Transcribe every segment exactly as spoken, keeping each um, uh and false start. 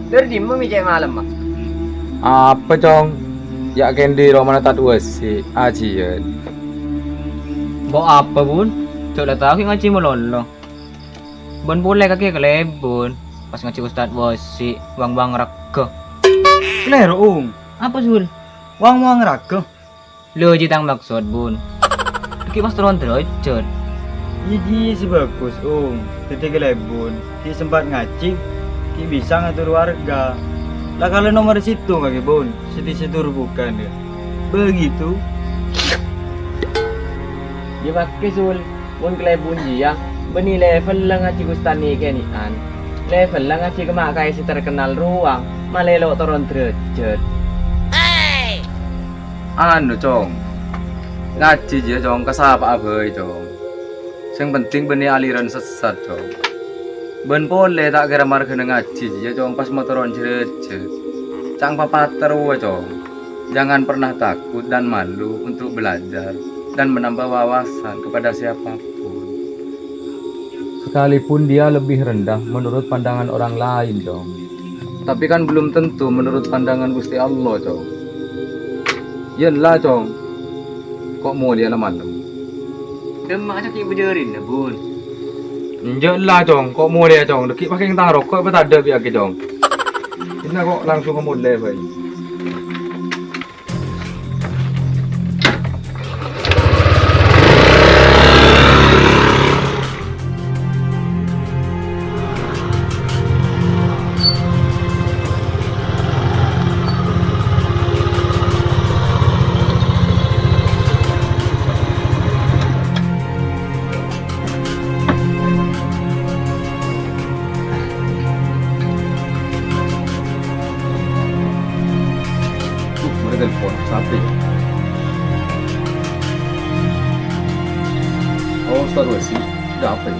Dhâri dimma mè' cè' malemma? Apa, Cong? Ya' kendi romana Tad Wasi, ajiyân. Bo' apa, Bun? Jhâ' la tao ghi' ngajhi malolo. Bân polè kakè kalèbun, pas ngajhi Ustad Wasi, wang-wang ragghâ. Kalèro, Ung. Apa, Sul? Wang-wang ragghâ? Lho, jiyâ tang maksod, Bun. Ghi' pas toron derajat. Iyâ, jiyâ sè bhâghus, Ong. Dhâddhi kalèbun, ghi' sempat ngajhi, ghi' bisa ngator warga. La kala nomer sèttong kakè, Bun, sè bisa tor bukan, yâ. Begitu. Yâ, makkè, Sul. Mon kalèbun jiyâ, bânnè lèvella ngajhi Gustani kènè'an. Lèvella ngajhi ka ma' kaè sè terkenal rowa, malè lo' toron derajat. Anu, Cong. Ngajhi jiyâ, Cong, ka sapa'a bhâi, Cong. Sè penting bânnè aliran sessat, Cong. Bân polè ta' kèra marghâna ngajhi jiyâ, Cong, pas matoron jhârâjhâ. Ca'na papatè rowa, Cong. Jangan pernah takut dan malu untuk belajar dan menambah wawasan kepada siapapun. Sekalipun dia lebih rendah menurut pandangan orang lain, Cong. Tapi kan belum tentu menurut pandangan Gusti Allah, Cong. Yâ la, Cong. Ko' molèya la malem. Dâmma'a cè' bâjârina, Bun. Enjâ' la, Cong. Ko' molèya, Cong. Dâgghi' pakèng tang roko' apa tadâ' bi' akè, Cong. Dinna ko' langsung ka molè bhâi. Uh, mereka telepon. Siapa ya? Oh, Ustaz Wesi. Ada apa ya?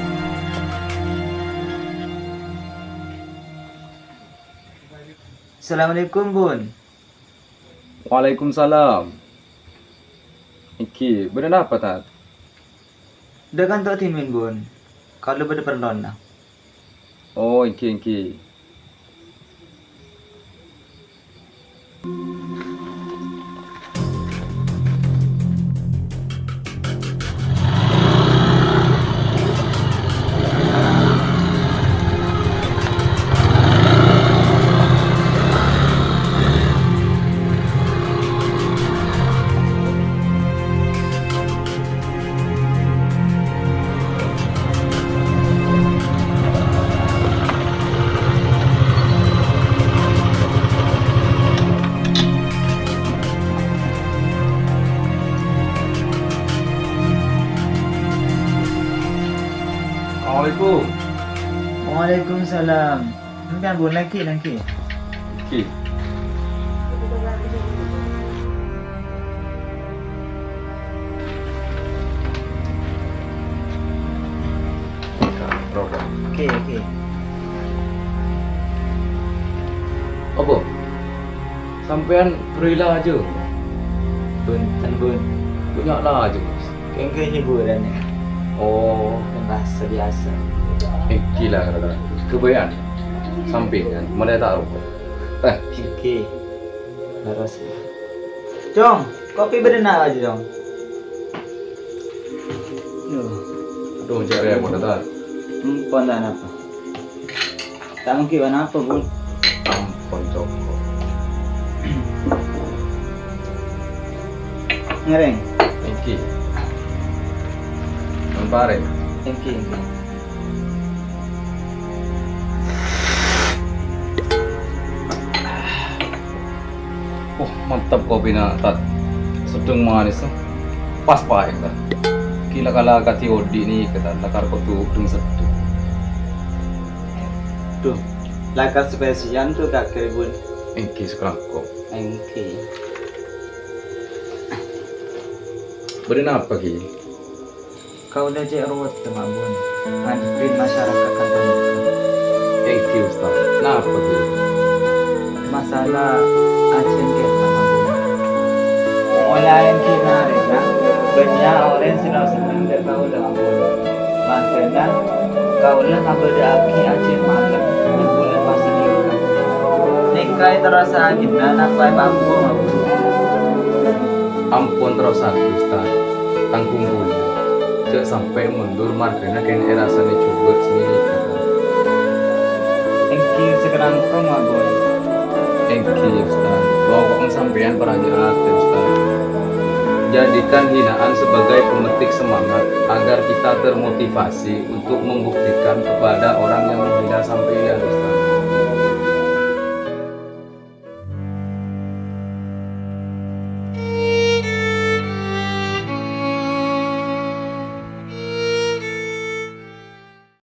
Assalamualaikum, Bun. Waalaikumsalam. Èngghi, bâdâ napa, Tad? Dâ' kanto dhimèn, Bun. Kaulâ bâdâ parlona. Oh, èngghi, èngghi. Assalamualaikum. Waalaikumsalam. Sampèyan, Bun, lagi, lagi. Oke. Rokok. Oke, oke. Apa? Sampèyan bâri' laju? Bhunten, Bun. Kok nya' laju, Mas? Kèngkè hiburan, yâ. Oh. Kan bahasa biasa. Èngghi la, kala-kala. Ghâbâyân. Sampèyan, malè ta' roko'. Eh. Èngghi. Leres. Cong, kopi bâdâ na' aja, Cong? Duh. Aduh, jhâ' rèpot, Tad. Ampon, ta' napa. Ta' mungkin apa, Bun? Ampon, Cong. Ngarèng. Èngghi. Mon parèng. Èngghi, èngghi. Oh, mantap kopina, Tad. Seddheng manis, eh. Pas paèng, Tad. Ghi' la kala kadhi odi' nèka, Tad, lakar kodhu dhung seddheng. Duh, lakar spesial tu, Kak Tribun. Èngghi, sakalangkong. Èngghi. Bâdâ napa, Ghi? Kaulâ cè' rowet, Ma'mun, ngadhebbhi masyarakat ka'dinto nèka. Èngghi, Ustaz. Napa, Ghi? Masalah ajiyân kèta, Ma'mun. Molaè ghi' narèna, bânnya' orèng sè la senneng dâ' kaulâ, Ma'mun. Mangkana, kaulâ ngabâdâ'aghi ajiyân malem bân bulân pasa nèka. Terros aghina napa èpaampon, Abu? Ampon terros aghâ, Ustaz. Tangghung polè. Jhâ' sampè' mundur marghâna ghân èrassanè jhubâ' sè nèka, Ustaz. Èngghi, sakalangkong, Abu. Èngghi, Ustaz. Pokokna sampèyan parajâ atè, Ustaz. Jadikan hinaan sebagai pemetik semangat agar kita termotivasi untuk membuktikan kepada orang yang menghina sampèyan, Ustaz.